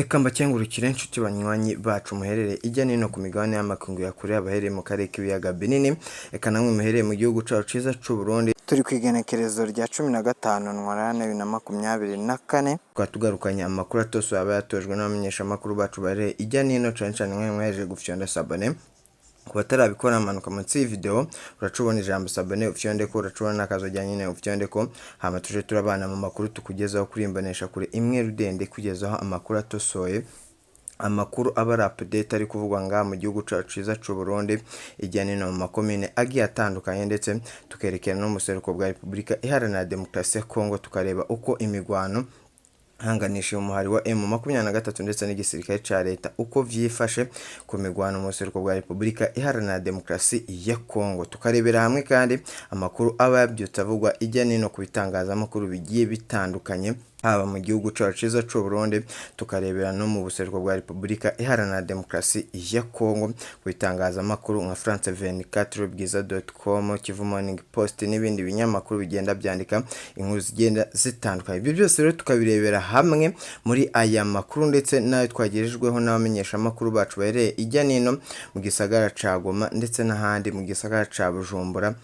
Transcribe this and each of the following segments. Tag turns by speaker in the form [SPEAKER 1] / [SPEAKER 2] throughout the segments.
[SPEAKER 1] Reka mbakengurukire inshuti banywanyi bacu muherereye ijya nino ku migabane y'amakungu ya kure, abahereye mu karere k'ibiyaga binini, reka namwe muherereye mu gihugu cacu ciza c'u Burundi. Turi ku igenekerezo rya 15 Ntwarante 2024, tukaba tugarukanye amakuru atosoye aba yatojwe n'abamenyeshamakuru bacu baherereye ijya nino, cane cane mwe mwahejeje gufyonda s'abonner. Ku batarabikora, manuka munsi y'iyi video, uraca ubona ijambo s'abonner, ufyondeko, uraca ubona n'akazogera nyene, ufyondeko, hama tuje turabana mu makuru tukugezaho kuri imbonesha kure imwe rudende, kugezaho amakuru atosoye, amakuru aba ari update ari kuvugwa ngaha mu gihugu cacu ciza c'u Burundi, ijya nino mu makomine agiye atandukanye, ndetse tukerekera no mu buseruko bwa Repubulika Iharanira Demokarasi ya Kongo, tukareba uko imigwano hanganishije umuhari wa M23 ndetse n'igisirikare ca leta uko vyifashe ku migwano mu buseruko bwa Repubulika Iharanira Demokarasi ya Kongo. Tukarebera hamwe kandi amakuru aba yabyutse avugwa ijya nino ku bitangazamakuru bigiye bitandukanye, haba mu gihugu cacu ciza c'u Burundi, tukarebera no mu buseruko bwa Repubulika Iharanira Demokarasi ya Kongo ku bitangazamakuru nka France 24, Bwiza.com, Kivu Morning Post n'ibindi binyamakuru bigenda byandika inkuru zigenda zitandukanye. Ibyo byose rero tukabirebera hamwe muri aya makuru, ndetse n'ayo twagejejweho n'abamenyeshamakuru bacu bahereye ijya nino mu gisagara ca Goma ndetse n'ahandi mu gisagara ca Bujumbura,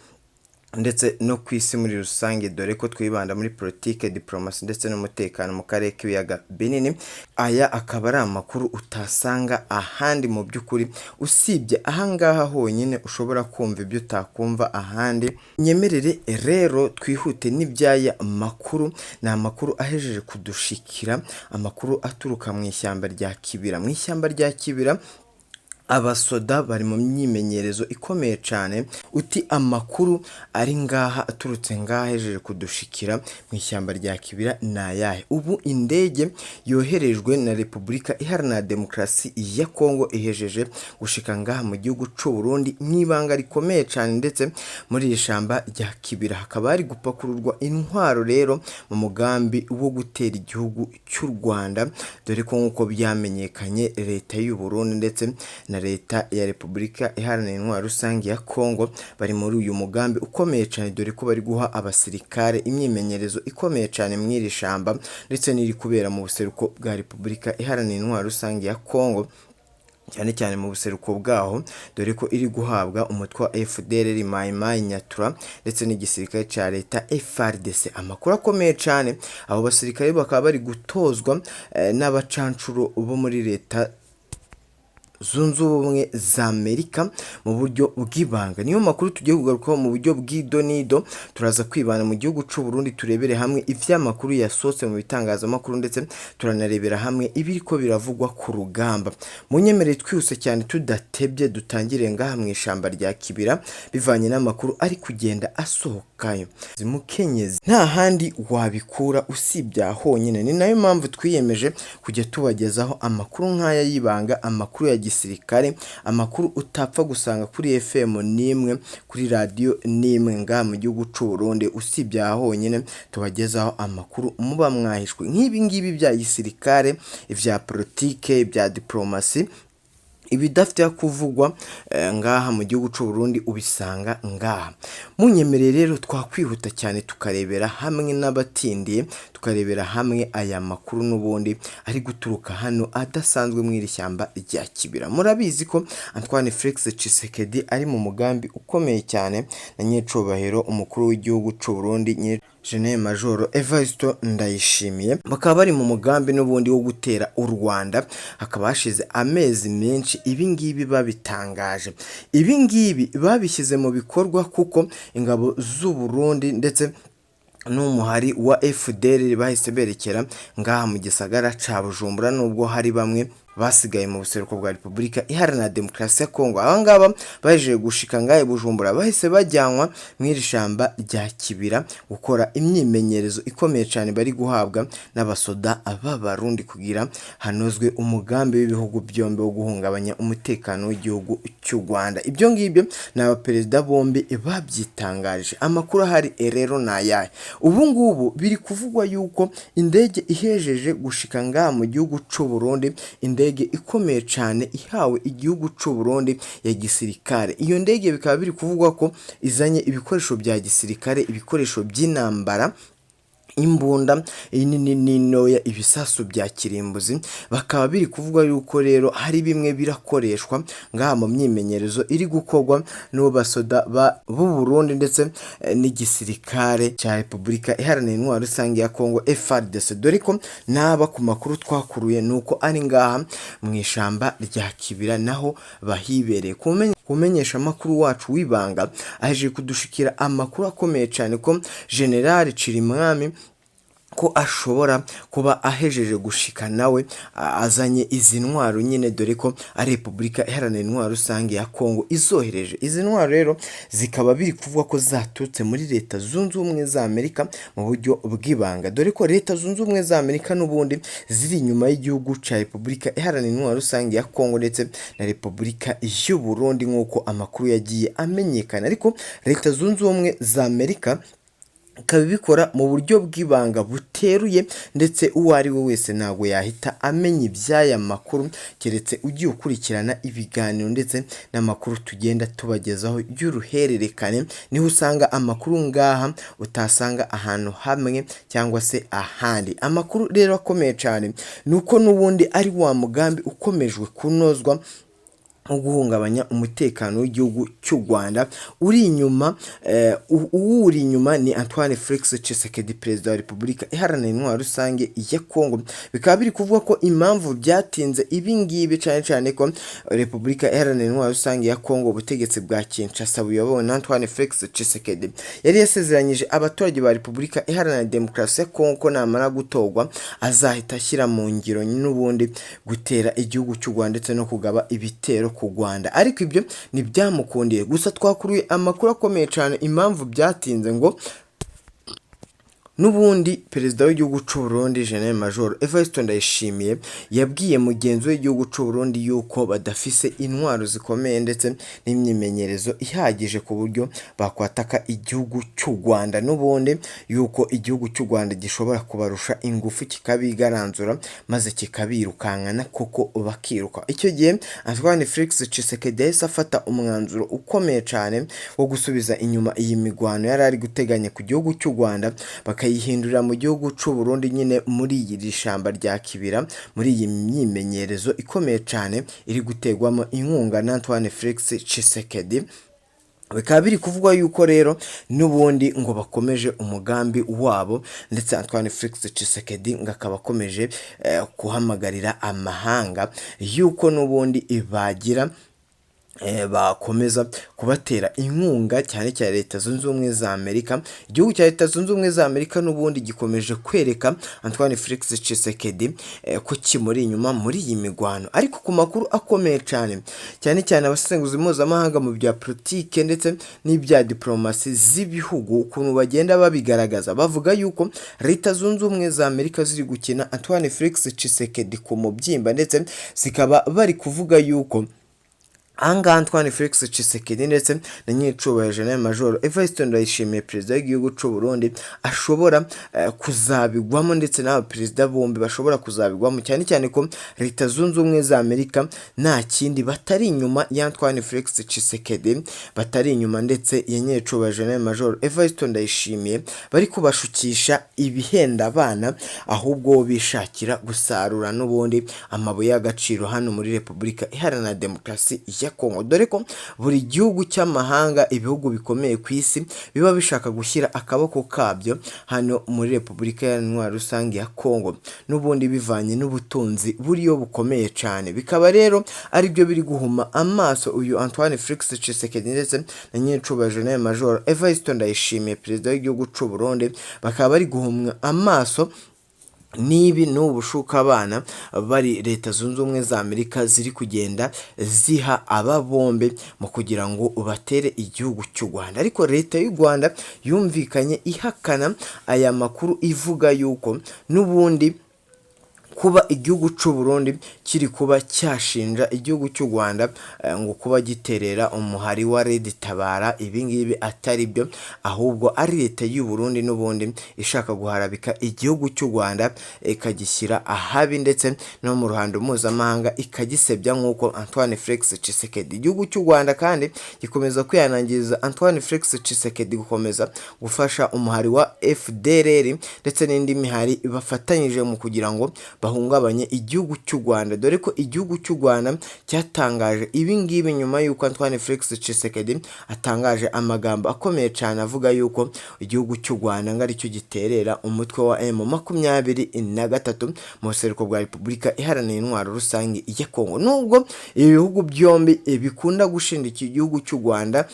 [SPEAKER 1] ndetse no ku isi muri rusange, dore ko twibanda muri politike, diplomasi ndetse n'umutekano mu karere k'ibiyaga binini. Aya akaba ari amakuru utasanga ahandi mu by'ukuri, usibye ahangaha honyine ushobora kumva ibyo utakumva ahandi. Nyemerere rero twihute n'iby'aya makuru. Ni amakuru ahejeje kudushikira, amakuru aturuka mu ishyamba rya Kibira. Mu ishyamba rya Kibira abasoda bari mu myimenyerezo ikomeye cyane. Uti amakuru ari ngaha, aturutse ngaha, ahejeje kudushikira mu ishyamba rya Kibira ni ayahe? Ubu indege yoherejwe na Repubulika Iharanira Demokarasi ya Kongo ihejeje gushika ngaha mu gihugu c'u Burundi mu ibanga rikomeye cyane, ndetse muri iri shamba rya Kibira hakaba hari gupakururwa intwaro rero mu mugambi wo gutera igihugu cy'u Rwanda, dore ko nk'uko byamenyekanye leta y'u Burundi ndetse na leta ya Repubulika Iharanira Intwaro Rusange ya Kongo bari muri uyu mugambi ukomeye cyane, dore ko bari guha abasirikare imyimenyerezo ikomeye cyane mu iri shamba, ndetse n'iri kubera mu buseruko bwa Repubulika Iharanira Intwaro Rusange ya Kongo, cyane cyane mu buseruko bwaho, dore ko iri guhabwa umutwe wa FDLR, Mai Mai Nyatura ndetse n'igisirikare cya leta FARDC. Amakuru akomeye cyane, abo basirikare bakaba bari gutozwa n'abacancuro bo muri Leta Zunze Ubumwe za Amerika mu buryo bw'ibanga. Niyo makuru tugiye kugarukaho mu buryo bw'idonido. Turaza kwibana mu gihugu c'u Burundi, turebere hamwe ivy'amakuru yasohotse mu bitangazamakuru, ndetse turanarebera hamwe ibiriko biravugwa ku rugamba. Munyemerere twihuse cyane tudatebye, dutangire ngaha mu ishamba rya Kibira, bivanye n'amakuru ari kugenda asohokayo. Mukenyezi, nta handi wabikura usibye aha honyine. Ni nayo mpamvu twiyemeje kujya tubagezaho amakuru nk'aya y'ibanga, amakuru ya gisirikare, amakuru utapfa gusanga kuri FM n'imwe, kuri radiyo n'imwe ngaha mu gihugu c'u Burundi, usibye aha honyine tubagezaho amakuru muba mwahishwe nk'ibi ngibi bya gisirikare, ibya politike, ibya diplomasi, ibidafite kuvugwa ngaha mu gihugu c'u Burundi ubisanga ngaha. Munyemerere rero twakwihuta cyane, tukarebera hamwe n'abatindiye, tukarebera hamwe aya makuru n'ubundi ari guturuka hano adasanzwe mu iri shyamba rya Kibira. Murabizi ko Antoine Felix Tshisekedi ari mu mugambi ukomeye cyane na nyiricubahiro umukuru w'igihugu c'u Burundi, General Major Evariste Ndayishimiye, bakaba bari mu mugambi n'ubundi wo gutera u Rwanda. Hakaba hashize amezi menshi ibi ngibi babitangaje, ibi ngibi babishyize mu bikorwa, kuko ingabo z'u Burundi ndetse n'umuhari wa FDLR bahise berekera ngaha mu gisagara ca Bujumbura, nubwo hari bamwe basigaye mu buseruko bwa Repubulika Iharanira Demokarasi ya Kongo. Aba ngaba baje gushika ngahe Bujumbura, bahise bajyanwa mu iri shamba rya Kibira gukora imyimenyerezo ikomeye cyane bari guhabwa n'abasoda b'Abarundi, kugira hanozwe umugambi w'ibihugu byombi wo guhungabanya umutekano w'igihugu cy'u Rwanda. Ibyo ngibyo ni abaperezida bombi babyitangarije. Amakuru ahari rero ni ayahe? Ubu ngubu biri kuvugwa yuko indege ihejeje gushika ngaha mu gihugu c'u Burundi, indege ikomeye cyane ihawe igihugu c'u Burundi ya gisirikare, iyo ndege bikaba biri kuvugwa ko izanye ibikoresho bya gisirikare, ibikoresho by'intambara. Imbunda nini n'intoya, ibisasu bya kirimbuzi, bakaba biri kuvuga yuko rero hari bimwe birakoreshwa ngaha mu myimenyerezo iri gukorwa n'ubu basoda b'u Burundi ndetse n'igisirikare cya Repubulika Iharanira Intwaro Rusange ya Congo, FARDC, dore ko n'aba ku makuru twakuruye ni uko ari ngaha mu ishamba rya Kibira naho bahibereye. Kumenyesha amakuru wacu w'ibanga aje kudushikira amakuru akomeye cyane ko General Cirimwami ko ashobora kuba ahejeje gushika nawe azanye izi ntwaro nyine, dore ko ari Repubulika Iharanira Intwaro Rusange ya Kongo izohereje izi ntwaro. Rero zikaba biri kuvuga ko zaturutse muri Leta Zunze Ubumwe za Amerika mu buryo bw'ibanga, dore ko Leta Zunze Ubumwe za Amerika n'ubundi ziri inyuma y'igihugu cya Repubulika Iharanira Intwaro Rusange ya Kongo ndetse na Repubulika y'u Burundi, nk'uko amakuru yagiye amenyekana. Ariko Leta Zunze Ubumwe za Amerika ikaba ibikora mu buryo bw'ibanga buteruye, ndetse uwo ari we wese ntabwo yahita amenya iby'aya makuru keretse ugiye ukurikirana ibiganiro ndetse n'amakuru tugenda tubagezaho y'uruhererekane. Niho usanga amakuru ngaha utasanga ahantu hamwe cyangwa se ahandi. Amakuru rero akomeye cyane ni uko n'ubundi ari wa mugambi ukomejwe kunozwa nko guhungabanya umutekano w'igihugu cy'u Rwanda. Uri inyuma, uwuri inyuma ni Antoine Felix Tshisekedi, perezida wa Repubulika Iharanira Intwaro Rusange ya Kongo. Bikaba biri kuvuga ko impamvu byatinze ibi ngibi, cyane cyane ko Repubulika Iharanira Intwaro Rusange ya Kongo, ubutegetsi bwa Kinshasa buyobowe na Antoine Felix Tshisekedi, yari yasezeranyije abaturage ba Repubulika Iharanira Demokarasi ya Kongo ko namara gutorwa azahita ashyira mu ngiro n'ubundi gutera igihugu cy'u Rwanda ndetse no kugaba ibitero ku Rwanda, ariko ibyo ntibyamukundiye. Gusa twakuruye amakuru akomeye cyane impamvu byatinze, ngo n'ubundi perezida w'igihugu cy'u Burundi, General Major Evariste Ndayishimiye, yabwiye mugenzi we w'igihugu cy'u Burundi yuko badafise intwaro zikomeye ndetse n'imyimenyerezo ihagije ku buryo bakwataka igihugu cy'u Rwanda, n'ubundi yuko igihugu cy'u Rwanda gishobora kubarusha ingufu kikabigaranzura maze kikabirukankana koko bakiruka. Icyo gihe Antoine Felix Tshisekedi yahise afata umwanzuro ukomeye cyane wo gusubiza inyuma iyi migwano yari ari guteganya ku gihugu cy'u Rwanda, bakayihindurira mu gihugu cy'u Burundi nyine, muri iri shamba rya Kibira, muri iyi myimenyerezo ikomeye cyane iri gutegwamo inkunga na Antoine Felix Tshisekedi. Bikaba biri kuvugwa yuko rero n'ubundi ngo bakomeje umugambi wabo, ndetse Antoine Felix Tshisekedi ngo akaba akomeje guhamagarira amahanga yuko n'ubundi bagira bakomeza kubatera inkunga, cyane cyane Leta Zunze Ubumwe za Amerika. Igihugu cya Leta Zunze Ubumwe za Amerika n'ubundi gikomeje kwereka Antoine Felix Tshisekedi ko kimuri inyuma muri iyi migwano. Ariko ku makuru akomeye cyane, cyane cyane abasesenguzi mpuzamahanga mu bya politike ndetse n'ibya diplomasi z'ibihugu, ukuntu bagenda babigaragaza, bavuga yuko Leta Zunze Ubumwe za Amerika ziri gukina Antoine Felix Tshisekedi ku mubyimba, ndetse zikaba bari kuvuga yuko ahangaha Antoine Felix Tshisekedi ndetse na nyiricubahiro General Major Evariste Ndayishimiye, perezida w'igihugu cy'u Burundi, ashobora kuzabigwamo, ndetse n'aba perezida bombi bashobora kuzabigwamo, cyane cyane ko Leta Zunze Ubumwe za Amerika nta kindi batari inyuma ya Antoine Felix Tshisekedi, batari inyuma ndetse ya nyiricubahiro General Major Evariste Ndayishimiye. Bari kubashukisha ibihenda abana, ahubwo bishakira gusarura n'ubundi amabuye y'agaciro hano muri Repubulika Iharanira Demokarasi ya Kongo, dore ko buri gihugu cy'amahanga, ibihugu bikomeye ku isi, biba bishaka gushyira akaboko kabyo hano muri Repubulika Iharanira Rusange ya Kongo, n'ubundi bivanye n'ubutunzi buriyo bukomeye cyane. Bikaba rero aribyo biri guhuma amaso uyu Antoine Felix Tshisekedi ndetse na nyiricubahiro General Major Evariste Ndayishimiye, perezida w'igihugu cy'u Burundi. Bakaba bari guhumwa amaso n'ibi n'ubu bushuka abana bari Leta Zunze Ubumwe za Amerika ziri kugenda ziha aba bombi mu kugira ngo batere igihugu cy'u Rwanda. Ariko Leta y'u Rwanda yumvikanye ihakana aya makuru, ivuga yuko n'ubundi Kuba igihugu c'u Burundi kiri kuba cyashinja igihugu cy'u Rwanda ngo kuba giterera umuhari wa Red Tabara, ibingibi atari byo, ahubwo ari leta y'u Burundi n'ubundi ishaka guharabika igihugu cy'u Rwanda, ikagishyira ahabi ndetse no mu ruhando mpuzamahanga ikagisebya, nk'uko Antoine Felix Tshisekedi. Igihugu cy'u Rwanda kandi gikomeza kwihanangiriza Antoine Felix Tshisekedi gukomeza gufasha umuhari wa FDLR ndetse n'indi mihari bafatanyije mu kugira ngo bahungabanye igihugu cy'u Rwanda, dore ko igihugu cy'u Rwanda cyatangaje ibi ngibi nyuma y'uko Antoine Felix Tshisekedi atangaje amagambo akomeye cyane avuga yuko igihugu cy'u Rwanda ngo aricyo giterera umutwe wa M23 mu buseruko bwa Repubulika Iharanira Intwaro Rusange ya Kongo. Nubwo ibi bihugu byombi bikunda gushinja iki gihugu cy'u Rwanda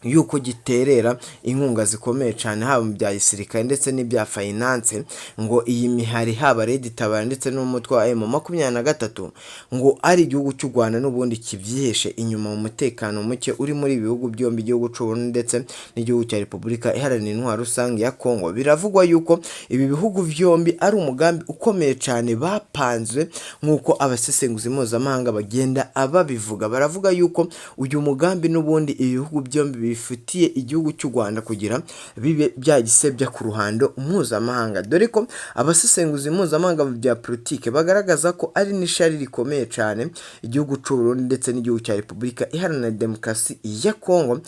[SPEAKER 1] yuko giterera inkunga zikomeye cyane, haba mu bya gisirikare ndetse n'ibya finance, ngo iyi mihari, haba Red Tabara ndetse n'umutwe wa M23, ngo ari igihugu cy'u Rwanda n'ubundi kibyihishe inyuma mu mutekano muke uri muri ibi bihugu byombi, igihugu cy'u Burundi ndetse n'igihugu cya Repubulika Iharanira Intwaro Rusange ya Kongo. Biravugwa yuko ibi bihugu byombi ari umugambi ukomeye cyane bapanze, nk'uko abasesenguzi mpuzamahanga bagenda babivuga. Baravuga yuko uyu mugambi n'ubundi ibi bihugu byombi bifitiye igihugu cy'u Rwanda kugira bibe byagisebya ku ruhando mpuzamahanga, dore ko abasesenguzi mpuzamahanga mu bya politike bagaragaza ko ari n'ishari rikomeye cyane igihugu cy'u Burundi ndetse n'igihugu cya Repubulika Iharanira Demokarasi ya Kongo.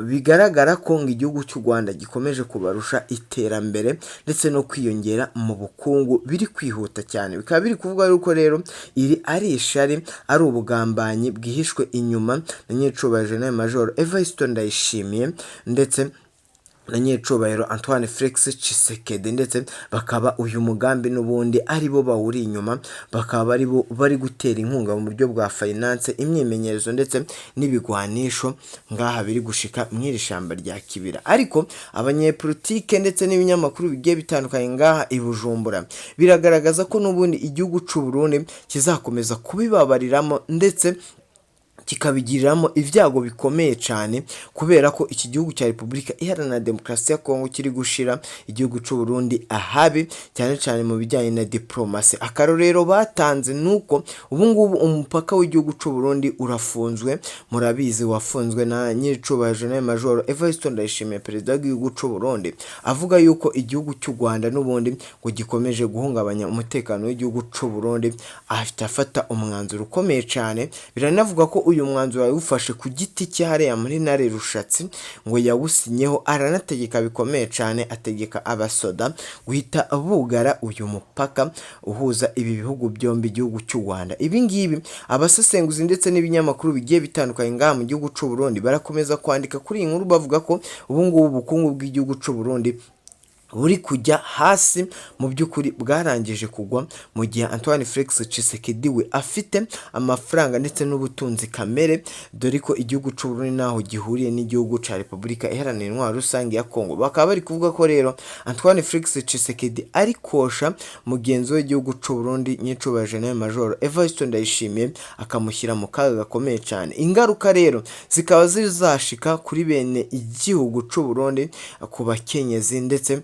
[SPEAKER 1] Bigaragara ko ngo igihugu cy'u Rwanda gikomeje kubarusha iterambere ndetse no kwiyongera mu bukungu biri kwihuta cyane. Bikaba biri kuvuga yuko rero iri ari ishari, ari ubugambanyi bwihishwe inyuma na nyiricubahiro General Major Evariste Ndayishimiye ndetse na nyiricubahiro Antoine Felix Tshisekedi, ndetse bakaba uyu mugambi n'ubundi ari bo bawuri inyuma, bakaba ari bo bari gutera inkunga mu buryo bwa finance, imyimenyerezo ndetse n'ibigwanisho ngaha biri gushika mw'iri shamba rya Kibira. Ariko abanyepolitike ndetse n'ibinyamakuru bigiye bitandukanye ngaha i Bujumbura biragaragaza ko n'ubundi igihugu c'u Burundi kizakomeza kubibabariramo ndetse kikabigiriramo ibyago bikomeye cyane, kubera ko iki gihugu cya Repubulika Iharanira Demokarasi ya Kongo kiri gushira igihugu cy'u Burundi ahabi, cyane cyane mu bijyanye na diplomasi. Akarorero batanze nuko ubu ngubu umupaka w'igihugu cy'u Burundi urafunzwe. Murabizi, wafunzwe na nyiricubahiro General Major Evariste Ndayishimiye, perezida w'igihugu cy'u Burundi, avuga yuko igihugu cy'u Rwanda n'ubundi ngo gikomeje guhungabanya umutekano w'igihugu cy'u Burundi, ahita afata umwanzuro ukomeye cyane. Biranavuga ko uyu mwanzuro yawufashe ku giti cye hariya muri Ntare Rushatsi, ngo yawusinyeho, aranategeka bikomeye cyane, ategeka abasoda guhita bugara uyu mupaka uhuza ibi bihugu byombi, igihugu cy'u Rwanda. Ibi ngibi abasesenguzi ndetse n'ibinyamakuru bigiye bitandukanye ngaha mu gihugu cy'u Burundi barakomeza kwandika kuri iyi nkuru, bavuga ko ubu ngubu ubukungu bw'igihugu cy'u Burundi buri kujya hasi, mu by'ukuri bwarangije kugwa, mu gihe Antoine Felix Tshisekedi we afite amafaranga ndetse n'ubutunzi kamere, dore ko igihugu cy'u Burundi naho gihuriye n'igihugu cya Repubulika Iharanira Intwaro Rusange ya Kongo. Bakaba bari kuvuga ko rero Antoine Felix Tshisekedi ari kosha mugenzi w'igihugu cy'u Burundi, nyiricubahiro General Major Evariste Ndayishimiye, akamushyira mu kaga gakomeye cyane. Ingaruka rero zikaba zizashika kuri bene igihugu cy'u Burundi, ku bakenyezi ndetse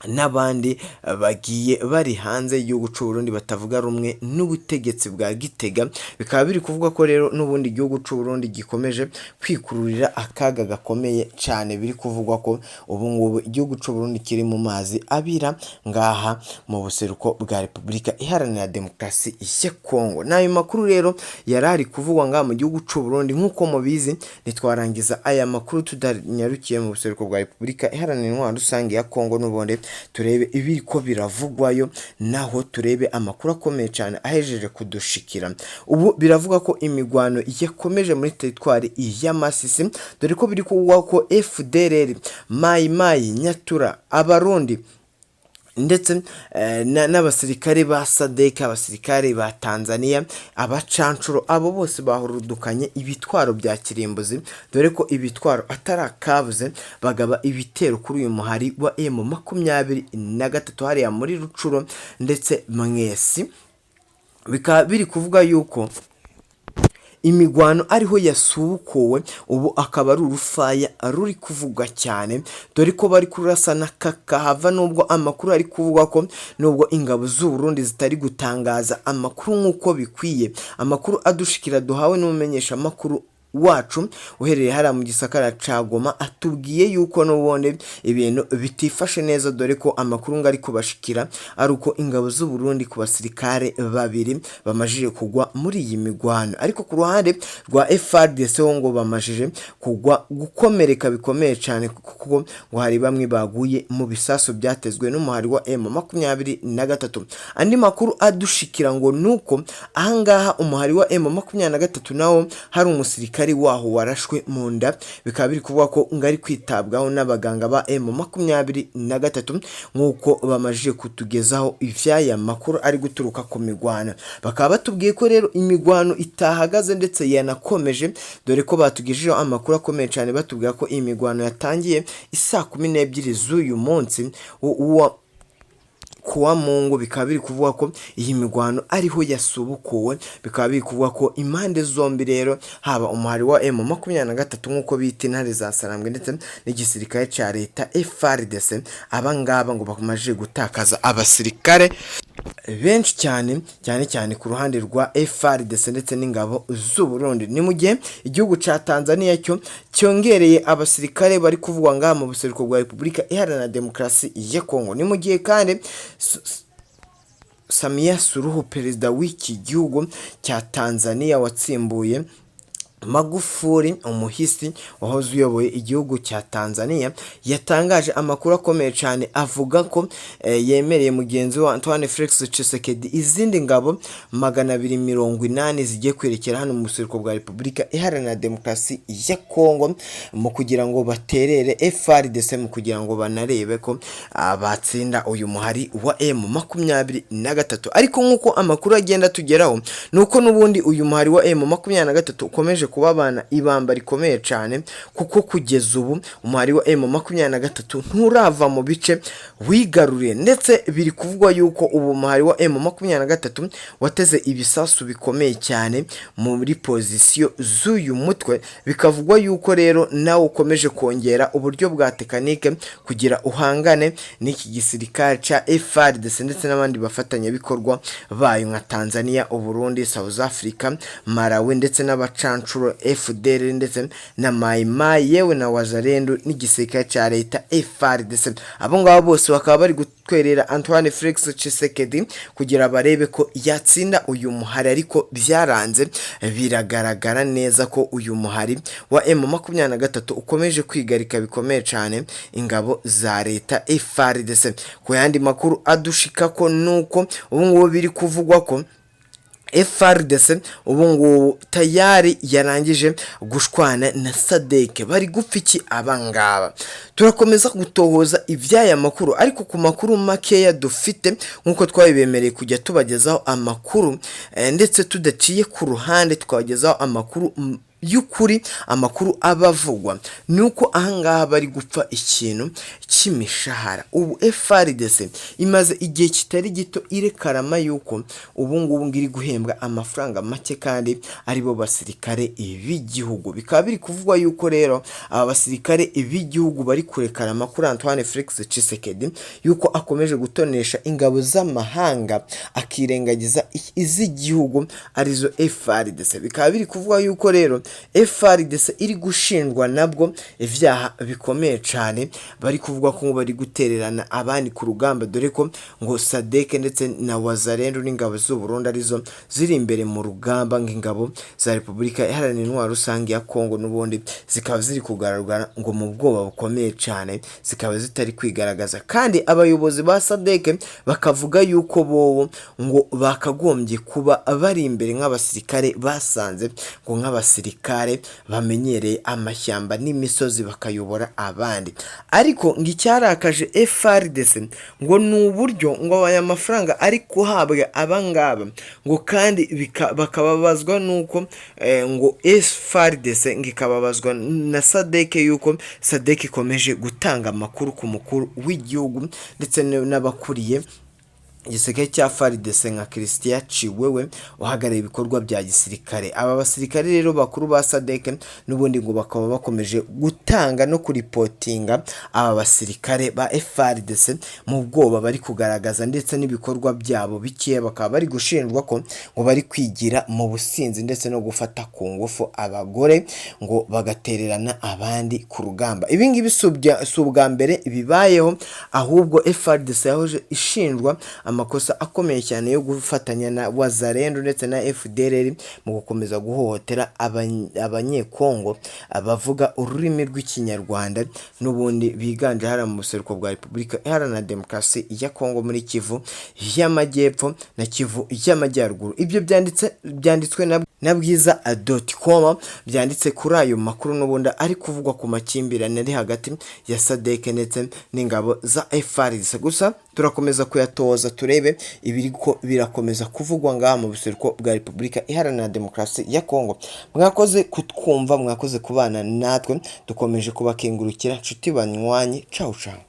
[SPEAKER 1] n'abandi bagiye bari hanze y'igihugu cy'u Burundi batavuga rumwe n'ubutegetsi bwa Gitega. Bikaba biri kuvuga ko rero n'ubundi igihugu cy'u Burundi gikomeje kwikururira akaga gakomeye cyane. Biri kuvugwa ko ubu ngubu igihugu cy'u Burundi kiri mu mazi abira ngaha mu buseruko bwa Repubulika Iharanira Demokarasi ya Kongo. N'ayo makuru rero yari ari kuvugwa ngaha mu gihugu cy'u Burundi. Nk'uko mubizi, ntitwarangiza aya makuru tudanyarukiye mu buseruko bwa Repubulika Iharanira Intwaro Rusange ya Kongo, n'ubundi turebe ibiri ko biravugwayo, naho turebe amakuru akomeye cyane ahejeje kudushikira. Ubu biravuga ko imigwano yakomeje muri teritwari ya Masisi, dore ko biri kuvugwa ko FDLR, Mayi Mayi Nyatura, Abarundi ndetse n'abasirikare ba SADC, abasirikare ba Tanzania, abacancuro, abo bose bahurudukanye ibitwaro bya kirimbuzi, dore ko ibitwaro atari akabuze, bagaba ibitero kuri uyu muhari wa M23 hariya muri Rucuro ndetse Mwesi. Bikaba biri kuvuga yuko imigwano ariho yasubukuwe, ubu akaba ari urufaya ruri kuvugwa cyane, dore ko bari kurasana kakahava, nubwo amakuru ari kuvugwa ko nubwo ingabo z'u Burundi zitari gutangaza amakuru nk'uko bikwiye. Amakuru adushikira duhawe n'umumenyeshamakuru wacu uherereye hariya mu gisakara ca Goma atubwiye yuko n'ubundi ibintu bitifashe neza, dore ko amakuru ngo ari kubashikira ari uko ingabo z'u Burundi ku basirikare babiri bamajije kugwa muri iyi migwano, ariko ku ruhande rwa FARDC ho ngo bamajije kugwa gukomereka bikomeye cyane, kuko ngo hari bamwe baguye mu bisasu byatezwe n'umuhari wa M23. Andi makuru adushikira ngo nuko ahangaha umuhari wa M23 nawo hari umusirikare waho warashwe mu nda, bikaba biri kuvuga ko ngo ari kwitabwaho n'abaganga ba M23, nk'uko bamajije kutugezaho ivy'aya makuru ari guturuka ku migwano. Bakaba batubwiye ko rero imigwano itahagaze ndetse yanakomeje, dore ko batugejejeho amakuru akomeye cyane, batubwira ko iyi migwano yatangiye isaa 12 z'uyu munsi wa kuwa Mungu. Bikaba biri kuvuga ko iyi migwano ariho yasubukuwe, bikaba biri kuvuga ko impande zombi rero, haba umuhari wa M23 nk'uko bita intare za Sarambwe ndetse n'igisirikare cya leta FARDC, aba ngaba ngo bamaze gutakaza abasirikare benshi cyane, cyane cyane ku ruhande rwa FARDC ndetse n'ingabo z'u Burundi. Ni mu gihe igihugu ca Tanzania cyo cyongereye abasirikare bari kuvugwa ngaha mu buseruko bwa Repubulika Iharanira Demokarasi ya Kongo. Ni mu gihe kandi Samia Suluhu, perezida w'iki gihugu cya Tanzania watsimbuye Magufuli, umuhisi wahoze uyoboye igihugu cya Tanzania, yatangaje amakuru akomeye cyane avuga ko yemereye mugenzi we Antoine Felix Tshisekedi izindi ngabo 280 zigiye kwerekera hano mu buseruko bwa Repubulika Iharanira Demokarasi ya Kongo, mu kugira ngo baterere FARDC, mu kugira ngo banarebe ko batsinda uyu muhari wa M23. Ariko nk'uko amakuru agenda atugeraho, ni uko n'ubundi uyu muhari wa M23 ukomeje kubabana ibamba rikomeye cyane, kuko kugeza ubu umuhari wa M23 nturava mu bice wigaruriye, ndetse biri kuvugwa yuko ubu umuhari wa M23 wateze ibisasu bikomeye cyane muri pozisiyo z'uyu mutwe. Bikavugwa yuko rero nawe ukomeje kongera uburyo bwa tekanike kugira uhangane n'iki gisirikare cya FARDC ndetse n'abandi bafatanyabikorwa bayo nka Tanzania, Uburundi, South Africa, Malawi ndetse n'abacancuro FDLR ndetse na Mai Mai, yewe na Wazalendo n'igisirikare cya leta FARDC. Abo ngabo bose bakaba bari gutwerera Antoine Felix Tshisekedi kugira barebe ko yatsinda uyu muhari, ariko byaranze. Biragaragara neza ko uyu muhari wa M23 ukomeje kwigarika bikomeye cyane ingabo za leta FARDC. Ku yandi makuru adushika ko nuko ubu ngubu biri kuvugwa ko FARDC ubu ngubu tayari yarangije gushwana na SADC. Bari gupfa iki abangaba? Turakomeza gutohoza iby'aya makuru, ariko ku makuru makeya dufite, nk'uko twabibemereye kujya tubagezaho amakuru ndetse tudaciye ku ruhande, tukabagezaho amakuru y'ukuri, amakuru aba avugwa ni uko ahangaha bari gupfa ikintu cy'imishahara. Ubu FARDC imaze igihe kitari gito irekarama yuko ubu ngubu ngo iri guhembwa amafaranga make kandi aribo basirikare b'igihugu. Bikaba biri kuvugwa yuko rero aba basirikare b'igihugu bari kurekarama kuri Antoine Felix Tshisekedi yuko akomeje gutonesha ingabo z'amahanga akirengagiza iz'igihugu arizo FARDC. Bikaba biri kuvugwa yuko rero FARDC iri gushinjwa nabwo ibyaha bikomeye cyane, bari kuvuga ko bari gutererana abandi ku rugamba, dore ko ngo SADC ndetse na Wazalendo n'ingabo z'u Burundi arizo ziri imbere mu rugamba, nk'ingabo za Repubulika Iharanira Intwaro Rusange ya Kongo n'ubundi zikaba ziri kugaragara ngo mu bwoba bukomeye cyane, zikaba zitari kwigaragaza. Kandi abayobozi ba SADC bakavuga yuko bobo ngo bakagombye kuba bari imbere nk'abasirikare basanze, ngo nk'abasirikare bamenyereye amashyamba n'imisozi, bakayobora abandi. Ariko ngo icyarakaje FARDC ngo ni uburyo ngo aya mafaranga ari guhabwa abangaba, ngo kandi bakababazwa n'uko ngo FARDC ngo ikababazwa na SADC, yuko SADC ikomeje gutanga amakuru ku mukuru w'igihugu ndetse n'abakuriye Igisirikare cya FARDC nka Christian Chiwewe uhagarariye ibikorwa bya gisirikare. Aba basirikare rero bakuru ba SADC n'ubundi ngo bakaba bakomeje gutanga no kuripotinga aba basirikare ba FARDC mu bwoba bari kugaragaza ndetse n'ibikorwa byabo bikeya, bakaba bari gushinjwa ko ngo bari kwigira mu businzi ndetse no gufata ku ngufu abagore, ngo bagatererana abandi ku rugamba. Ibi ngibi si ubwa mbere bibayeho, ahubwo FARDC yahoje ishinjwa amakosa akomeye cyane yo gufatanya na Wazalendo ndetse na FDLR mu gukomeza guhohotera abanyekongo abavuga ururimi rw'Ikinyarwanda n'ubundi biganje hariya mu buseruko bwa Repubulika Iharanira Demokarasi ya Kongo, muri Kivu y'Amajyepfo na Kivu y'Amajyaruguru. Ibyo byanditswe na bwiza.com, byanditse kuri ayo makuru n'ubundi ari kuvugwa ku makimbirane ari hagati ya SADC ndetse n'ingabo za FARDC. Gusa turakomeza kuyatoza turebe ibiriko birakomeza kuvugwa ngaha mu buseruko bwa Repubulika Iharanira Demokarasi ya Kongo. Mwakoze kutwumva, mwakoze kubana natwe, dukomeje kubakengurukira, nshuti banywanyi. Cawu cawu.